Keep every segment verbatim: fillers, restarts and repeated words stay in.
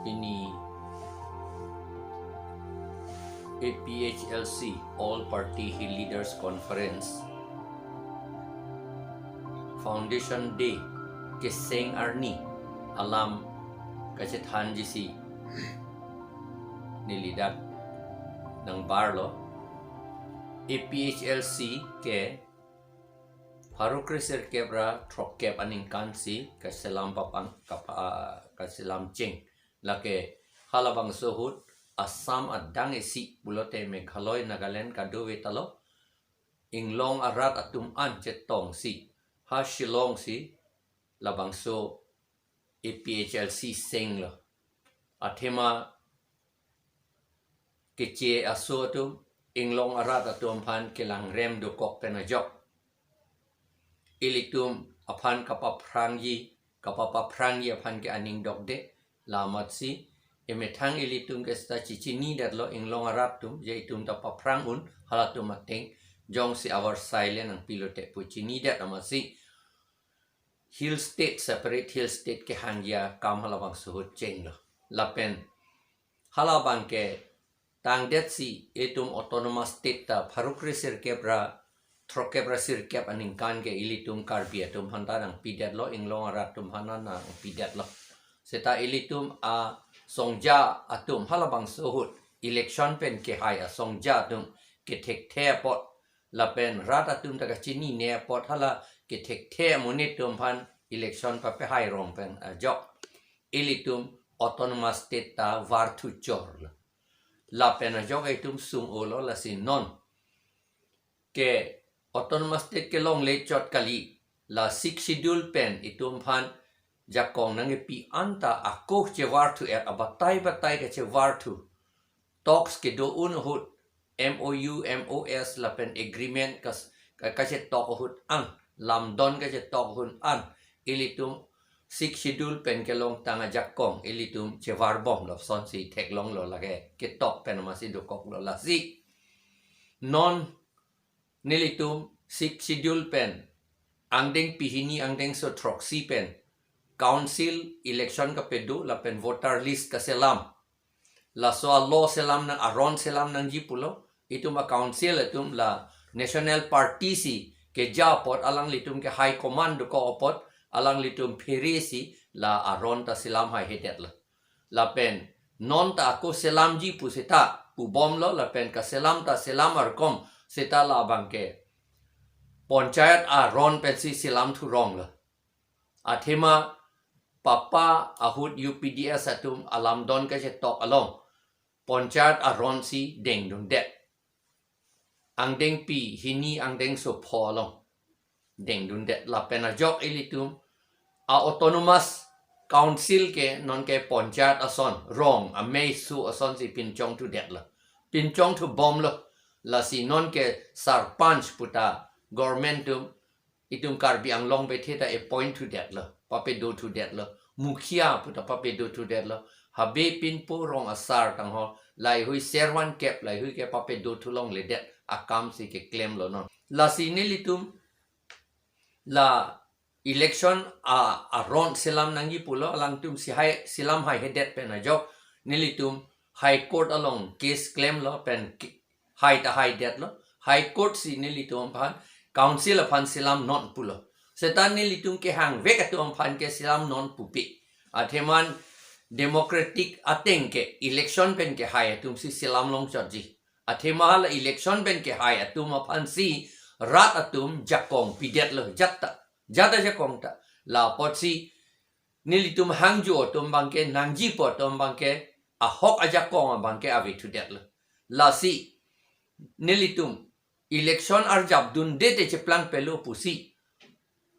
Pini A P H L C, All Party Hill Leaders Conference, Foundation Day keseng arni alam kachethanji si neli dak nangbarlo. A P H L C ke pharo kre sirkep ra throkkep aningkan si kaselam papang kapa, kaselam cheng. Lake halabangso ahut Assam adang isi pulote Meghalaya, Nagaland kadokave ta lo, inglong arat atum an chetongsi ha Shillong si labangso A P H L C senglo. Athema keche aso atum, inglong arat atum aphan kelangrem dokok pen ajok, ilitum aphan kapaphrangji, kapapaphrangji aphan ke aning dokde. La amatsi emethang ilitum ke seta chichinidetlo, inglong arat atum, je itum ta paphrang un, halatum ateng jongsi avarsai le nangpilote pu chinidet amatsi Hill State, separate Hill State kehangji akam halabangso ahut chenglo. Lapen halabang ke tangdetsi itum Autonomous State ta pharo kre sirkep ra throkkep ra sirkep aningkan ke ilitum Karbi atum aphan ta nangpidetlo, inglong arat atum aphan ta nangpidetlo. Seta ilitum asongja atum halabangso ahut election pen kehai asongja atum kethekthe apot, lapen rat atum ta kachinine apot, hala kethekthe amonit atum aphan election papehai rong pen ajok ilitum Autonomous State ta varthu chorlo. Lapen ajok itum sung-olo, lasi non ke Autonomous State kelongle chot kali, la Sixth Schedule pen itum aphan jakong nangkepi anta ako chevarthu-et, abatai batai kachevarthu, talks kedo un ahut, M O U, M O S lapen agreement kas-, ka-, kachetok ahut an, lamdon kachetok ahut an, ilitum Sixth Schedule pen kelongtang ajakong ilitum chevarbomlo, lasonsi theklonglo, lake ketok pen amatsi dokoklo. Lasi non nelitum Sixth Schedule pen angdengpi hini angdengso throksi pen council election kapedo lapen voter list kaselam, laso a-law selam nang, aron selam nangji pulo. Itum a-council atum la national party si keja apot, alanglitum ke high command dokok apot, alanglitum pheresi la aron ta selam haihedetlo. Lapen non ta ako selamji pu seta pubomlo, lapen kaselam ta selam arkom seta labang ke panchayat aron pensi selam thuronglo. Athema papa ahut U P D S atum alamdon kachetok along panchayat aron si dengdundet. Angdengpi hini angdengso pho along dengdundet. Lapen ajok ilitum a-autonomous council ke nonke panchayat ason, rong amei su asonsi pinchongthudetlo, pinchongthubomlo. Lasi nonke sarpanch puta government atum itum Karbi Anglong bethe ta appoint thudetlo, papedothudetlo. Mukhia puta papedothudetlo. Habe pinpo rong asar tanghol, laheihui servan kep, laheihui ke papedothulongledet akam si keklemlo non. Lasi nelitum la election a, aron selam nangji pulo, alangtum si hai selam haihedet pen ajok nelitum High Court along case klemlo pen ki-, hai ta haidetlo. High Court si nelitum aphan, council aphan selam non pulo. Seta nelitum kehangvek atum aphan ke selam non pupe. Athema democratic ateng ke election pen kehai atum si selam longchotji. Athema hala election pen kehai atum aphan si rat atum jakong pidetlo, jat ta, jat ajakong ta. La apotsi nelitum hangjo atum abangke, nangjipo atum abangke, ahok ajakong abangke avethudetlo. Lasi nelitum election arjapdunde te cheplangpelo pusi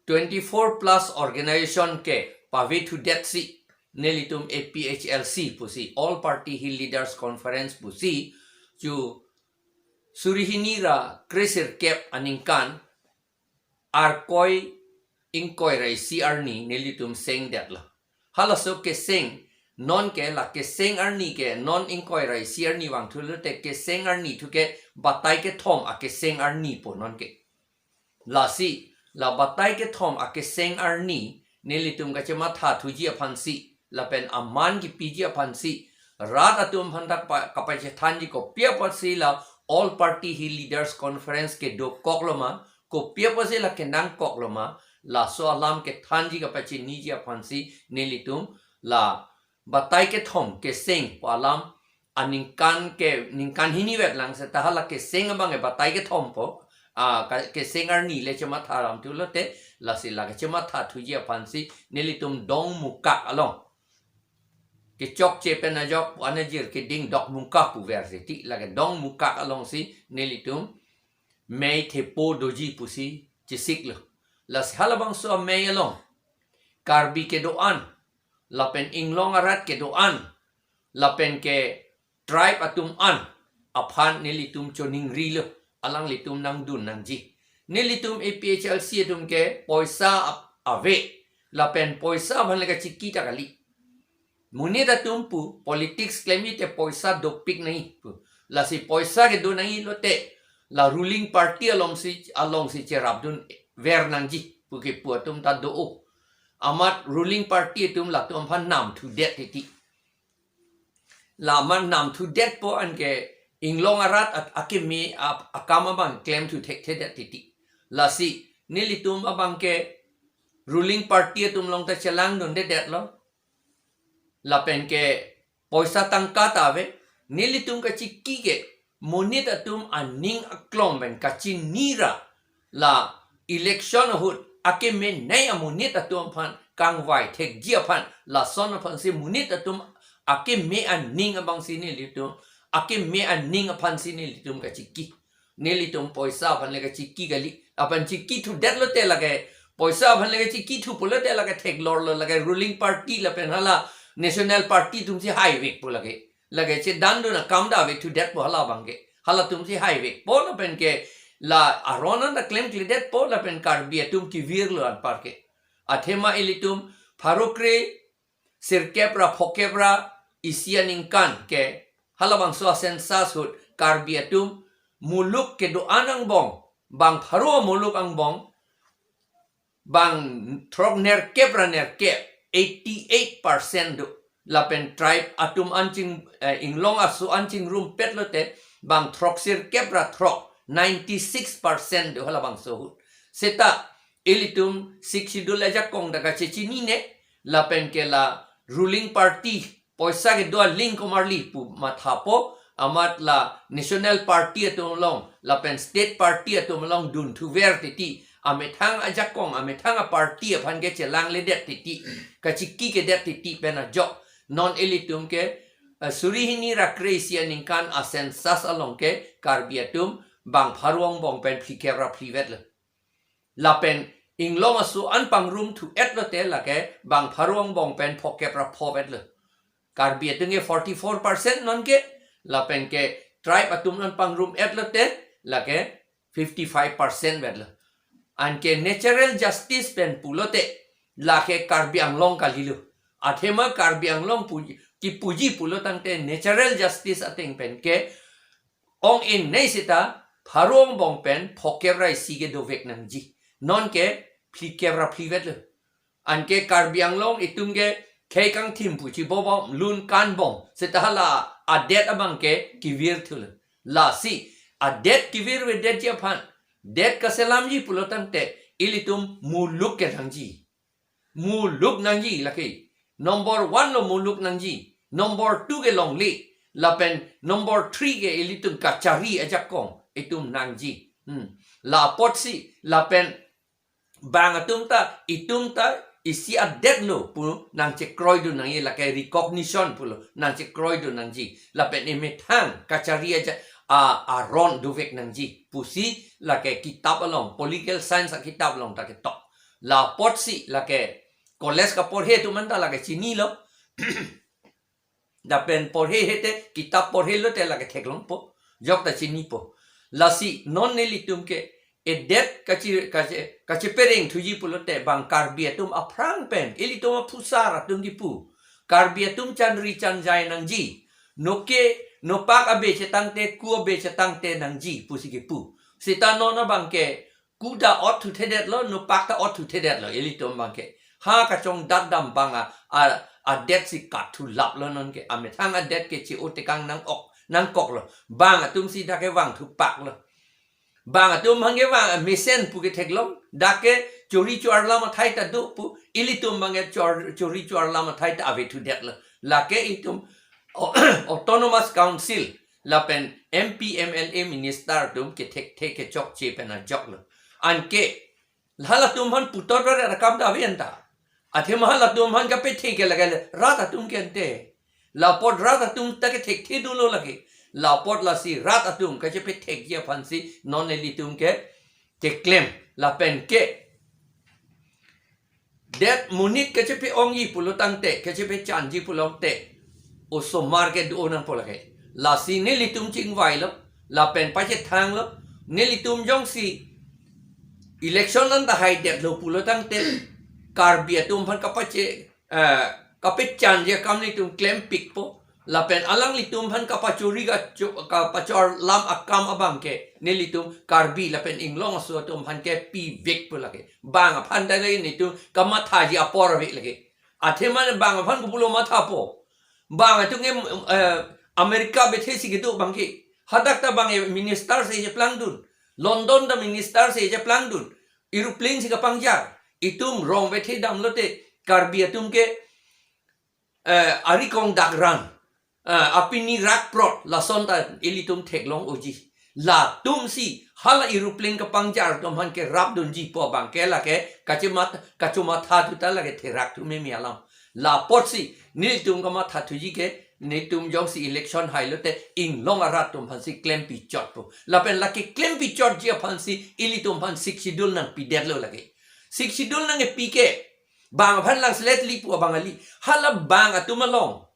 twenty-four plus organization ke pavethudetsi nelitum A P H L C pusi, All Party Hill Leaders Conference pusi, chu suri hini ra kre sirkep aningkan Arkoi ingkoi ra isi arni nelitum sengdetlo. Halaso keseng, nonke la keseng arni ke, non ingkoi ra isi arni vangthulo te keseng arni thu ke batai kethom akeseng arni po nonke. Lasi, la batai kethom akeseng arni nelitum kachemathathuji aphansi lapen aman kipiji aphansi rat atum aphan ta pa-, kapachethanji kopi apotsi la All Party Hill Leaders Conference kedokok lo ma, kopi apotsi la kenangkok lo ma, laso alam kethanji kapachiniji aphansi nelitum la batai kethom keseng pu alam aningkan ke ningkan hini vet lang seta hala keseng abang ke batai kethom po, a, ka-, keseng arni le chematha ram thu lote, lasi la kechematha thuji aphansi nelitum Dongmukak along kechokche pen ajok pu anajir keding Dokmoka puver si ti, lake Dongmukak alongsi nelitum mei thepo doji pusi chesiklo. Lasi halabangso amei along Karbi kedo-an, lapen inglong arat kedo-an, lapen ke tribe atum an aphan nelitum choningrilo, alanglitum nangdun nangji. Nelitum A P H L C atum ke poisa ap-, ave, lapen poisa aphan le kachiki ta kali. Monit atum pu politics klemji te poisa dopik nangji pu. Lasi poisa kedo nangji lote la ruling party alongsi, alongsi cherapdun ver nangji pu kepu atum ta do-o. Amat ruling party atum latum aphan namthudet titi. La amat namthudetpo anke inglong arat at-, akeme ap-, akam abang klemthu thekthedet titi. Lasi nelitum abang ke ruling party atum along ta chelangdundedetlo. Lapen ke poisa tangka ta ave, nelitum kachiki ke monit atum aning aklong pen kachinira la election ahut akeme nei amonit atum aphan kangvai thekji aphan, lason aphansi monit atum akeme aning abangsi nelitum, akeme aning aphansi nelitum kachiki. Nelitum poisa aphan le kachiki kali. Aphan chikithudet lote lake, poisa aphan le kachikithu pulote lake theklorlo, lake ruling party lapen hala national party atumsi haivekpo lake. Lake chedandun akam ta avekthudet po hala abang ke. Halatumsi haivekpo lapen ke la aron an ta klemkledetpo lapen Karbi atum kevirlo anpar ke. Athema ilitum pharo kre sirkep ra phokep ra isi aningkan ke halabangso a-census ahut Karbi atum muluk kedo-an angbong, bang pharo muluk angbong, bang throk nerkep ra nerkep, eighty-eight percent do. Lapen tribe atum an ching, eh, inglong aso an chingrumpet lote, bang throk sirkep ra throk, ninety-six percent do halabangso ahut. Seta ilitum Sixth Schedule ajakong ta kachechinine, lapen ke la ruling party poisa kedo aling komarli pu mathapo, amat la national party atum along lapen state party atum along dunthuver titi, amethang ajakong, amethang a-party aphan ke chelangledet titi, kachikikedet titi pen ajok non ilitum ke, eh, suri hini ra kre isi aningkan a-census along ke Karbi atum bang pharo angbong pen phlikep ra phlivetlo. Lapen inglong aso an pangrumthu-et lote lake bang pharo angbong pen phokep ra phovetlo. Karbi atum ke forty-four percent non ke, lapen ke tribe atum an pangrum-et lote lake fifty-five percent vetlo. Anke natural justice pen pulote lake Karbi Anglong kalilo. Athema Karbi Anglong pu-, kipuji pulo tangte natural justice ateng pen ke ong-e nei seta pharo angbong pen phokep ra isi kedovek nangji. Non ke phlikep ra phlivetlo. Anke Karbi Anglong itum ke khei kangthim pu chibobom lun kanbom seta hala adet abang ke kevirthulo. Lasi adet kevirvedetji aphan, det kaselamji pulo tangte ilitum muluk kenangji. Muluk nangji lake. Number one lo muluk nangji. Number two ke longle. Lapen number three ke ilitum kachari ajakong itum nangji. Hmm. La apotsi, lapen bang atum ta, itum ta isi adet lo pu nangchekroidun nangji, lake recognition pulo nangchekroidun nangji. Lapen emethang kachari aja a, aron dovek nangji pusi lake kitap along, political science akitap along ta ketok. La apotsi lake college kaporhe atum an ta lake chinilo. Lapen porhe hete, kitap porhe lote lake theklongpo, jok ta chinipo. Lasi non nelitum ke edet kachi, kachi, kachipereng thuji pulote bang Karbi atum aphrang pen, ilitum aphusar atum kipu, Karbi atum chanri chanjai nangji. Noke, nopak abe chetangte, ku abe chetangte nangji pusi kipu. Seta non abang ke ku ta otthuthedetlo, nopak ta otthuthedetlo, ilitum abang ke. Ha kachongdat dam bang a, a, Adet si kat thu laplo non ke. Amethang adet ke che-o tekang nang-ok, nangkoklo. Bang atum si dak ke vang thu paklo. Bang atum aphan ke vang mesen pu ke theklong. Dak ke chori chuar lam athai ta do pu. Ilitum abang ke chor-, chori chuar lam athai ta ave thudetlo. Lake itum o-, Autonomous Council lapen M P, M L A, minister atum ke thekthe kechokche pen ajoklo. Anke halatum aphan putot ra akam ta ave anta. Athema halatum aphan kapethek ke lake rat atum ke ante. La apot rat atum ta ke thekthe dolo lake. La apot lasi rat atum kachepethekji aphan si non ilitum ke keklem lapen ke det monit kachepe-ongji pulo tangte, kachepechanji pulo tangte, osomar ke do nangpo lake. Lasi nelitum chingvailo, lapen pachethanglo, nelitum jongsi election anta haidetlo pulo tangte, Karbi atum aphan kapache, eh, kapechanji akam nelitum klempikpo. Lapen alanglitum aphan kapachori kacho-, kapachor lam akam abang ke nelitum Karbi lapen inglong aso atum aphan ke pivekpo lake. Bang aphan ta lake nelitum kamathaji apor ave lake. Athema bang aphan kopulo mathapo. Bang atum ke, eh, America bethe si kedo abang ke. Hadak ta bang, eh, minister si cheplangdun. London ta minister si cheplangdun. Aeroplane si kapangjar. Itum rong bethe damlote Karbi atum ke, eh, arikong dak ran, eh, apini rak prot, lason ta ilitum theklong oji. Latum si hala aeroplane kapangjar atum aphan kerapdunji pu abang ke lake kachemat-, kachomatha thu ta lake therak thu meme alam. La apot si nelitum kamatha thuji ke, nelitum jongsi election hailote inglong arat atum aphan si klempi chotpo. Lapen lake klempi chotji aphan si ilitum aphan Sixth Schedule nangpidetlo lake. Sixth Schedule nangkepi ke bang aphan lang selet li pu abang kali. Hala bang atum along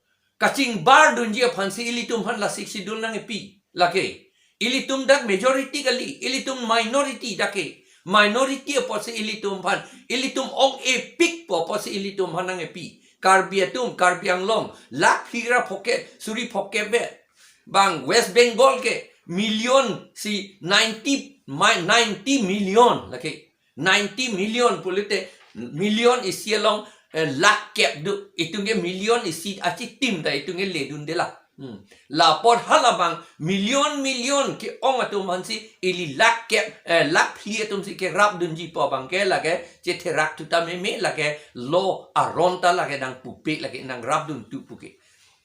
kachingbardunji aphan si ilitum aphan la Sixth Schedule nangkepi lake. Ilitum dak majority kali, ilitum minority dak ke. Minority apot si ilitum aphan, ilitum ong-epikpo apot si ilitum aphan nangkepi. Karbi atum, Karbi Anglong, lakh phli ra phongkep, suri phongkep vet. Bang West Bengal ke million si ninety, mi-, ninety million lake. Ninety million pulote million isi along, eh, lakh kep do. Itum ke million isi achitim ta itum ke ledunde la. Hmm. La apot hala bang million million ke-ong atum aphan si ili lakh kep, eh, lakh phli atum si kerapdunji pu abang ke lake chetherak thu ta meme lake law aron ta lake nangpupe lake nangrapdun thu pu ke.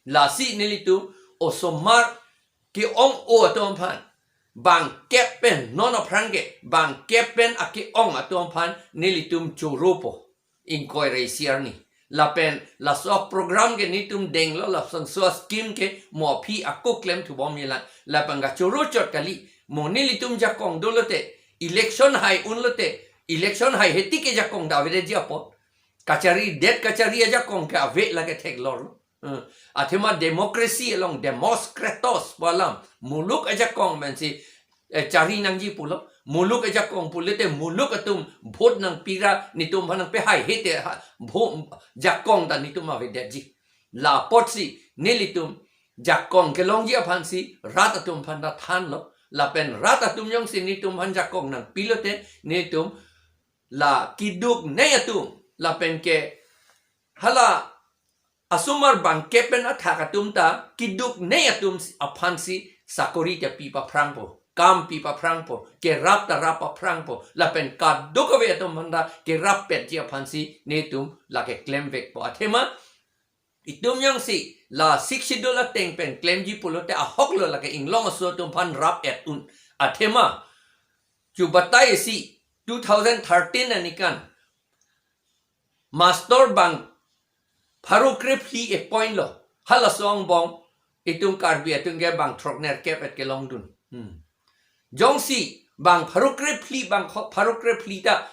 Lasi nelitum osomar ke-ong-o atum aphan, bang kep pen non aphrang ke, bang kep pen ake-ong atum aphan nelitum choropo ingkoi ra isi arni. Lapen laso program ke nelitum denglo, lason so scheme ke mo aphi ako klem thubom yelan. Lapen kachoro chot kali, mo nelitum jakong dolote, election hai unlote, election haihe tik ke jakong ta aveji apot. Kacharidet kachari ajakong ke ave lake theklor. Hmm. Athema democracy along demos kratos pu alam. Muluk ajakong pensi, eh, chari nangji pulo. Muluk ajakong pulote muluk atum vote nangpi ra nelitum aphan nangpehaihe te ha, vo-, jakong ta nelitum avedetji. La apot si nelitum jakong kelongji aphan si rat atum aphan ta thanlo. Lapen rat atum jongsi nelitum aphan jakong nangpilote nelitum la kiduknei atum lapen ke hala asomar bang kep pen athak atum ta kiduknei atum si, aphan si sakori ta pi paphrangpo, kam pi paphrangpo, kerap ta rap paphrangpo, lapen kadokave atum aphan ta kerappetji aphan si nelitum lake klemvekpo. Athema itum jongsi la Sixth Schedule ateng pen klemji pulote ahoklo lake inglong aso atum aphan rap-et un. Athema chubatai si two thousand thirteen anikan mastor bang pharo krephli appoint lo. Halaso angbong itum Karbi atum ke bang throknerkep-et kelongdun. Hmm. Jongsi bang pharo krephli, bang kho-, pharo krephli ta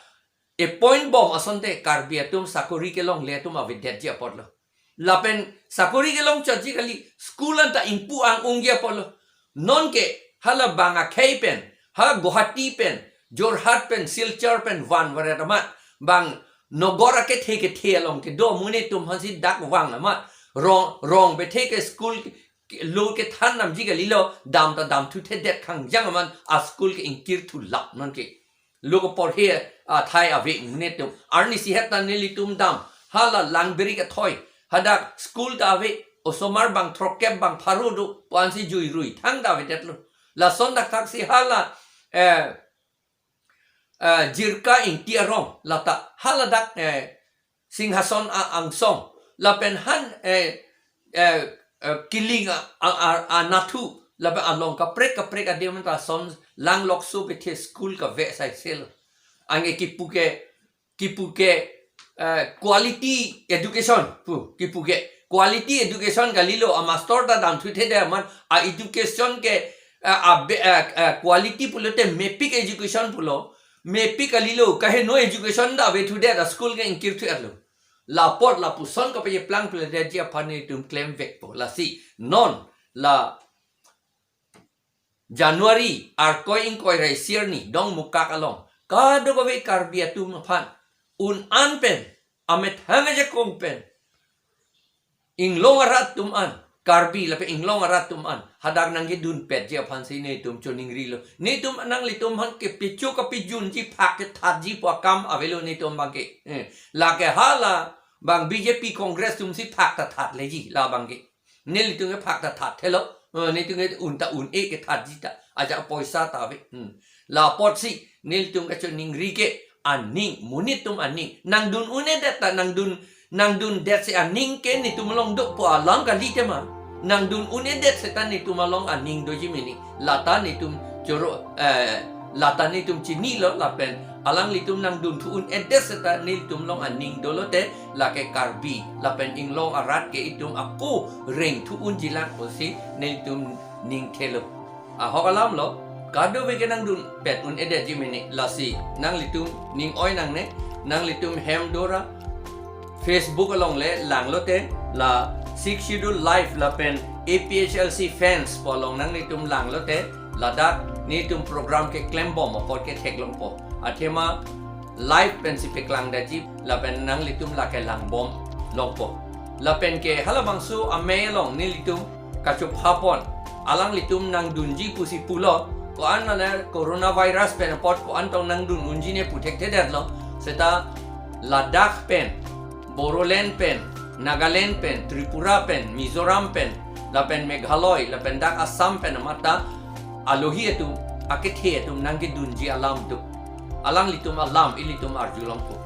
appoint bom asonte Karbi atum sakori kelongle atum avedetji apotlo. Lapen sakori kelong chotji kali, school anta ingpu ang-ungji apotlo. Nonke hala bang akhei pen, ha Guwahati pen, Jorhat pen, Silchar pen van varet amat, bang nogor akethe kethe along kedo amonit atum aphan si dak vang amat, rong, rong bethe ke school ke, ke, lo kethan damji kalilo, dam ta damthuthedet khangjang amat, a school ke ingkir thu lap nonke. Lo keporhe athai ave amonit atum. Arnisi het ta nelitum dam, hala Langberik athoi, Hadak school ta ave, osomar bang throkkep bang pharo do pu ansi juirui thangta avedetlo. Lason dak thaksi hala, eh, eh, Jirka Ingti arong, lata haladak, eh, Singhason a-angsong, lapen han, eh, eh, eh, Kiling a, a, a, anatthu, lapen along kaprek kaprek adim ta son langlokso pethe school kave saisel. Anke kipu ke, kipu ke, eh, quality education pu, kipu ke quality education kalilo, amaster ta damthuthedet amat a education ke, eh, a be-, eh, eh, quality pulote mepik education pulo, mepik kalilo, kaheno education ta avethudet a school ke ingkirthulo. La apot lapuson kapacheplang pulote ji aphan netum klemvekpo. Lasi non la January, Arkoi ingkoi ra isi arni, Dongmukak along kadokave Karbi atum aphan un-an pen, amethang ajakong pen, inglong arat atum an, Karbi lapen inglong arat atum an hadak nangkedunpetji aphansi netum choningrilo. Netum nanglitum aphan kepecho kapejunji, phak kethatji pu akam avelo netum abangke. Eh, lake hala bang B J P Congress atumsi phak ta thatleji labangke. Nelitum ke phak ta thatthelo. Eh, netum ke un ta un-e kethatji ta. Ajak poisa ta ave. Hmm. La apotsi nelitum kachoningri ke aning, monit atum aning. Nangdun un-edet ta, nangdun, nangdundet si aning ke netum along do pu alam kali tema. Nangdun un-edet seta netum along aning doji mene. Lata netum choro, eh, lata netum chinilo lapen alanglitum nangdunthu un-edet seta nelitum along aning dolote lake Karbi lapen inglong arat ke itum ako rengthu unjilang pusi nelitum ningthelo. Ahok alamlo, kadokave ke nangdunpet un-edetji mene, lasi nanglitum ning oi nangne, nanglitum hem dora, Facebook along le langlote, la Sixth Schedule Live lapen A P H L C fans pu along nanglitum langlote, ladak netum program keklembom apot ketheklongpo. Athema live pensi peklangdetji lapen nanglitum lake langbom longpo. Lapen ke halabangso amei along nelitum kachophapon, alanglitum nangdunji pusi pulo, ko-an mane coronavirus pen apot ko-an tong nangdun unji ne pu thekthedetlo, seta Ladakh pen, Bodoland pen, Nagaland pen, Tripura pen, Mizoram pen, lapen Meghalaya, lapen dak Assam pen amat ta alohi atum, akethe atum nangkedunji alam do. Alanglitum alam ilitum arjulongpo.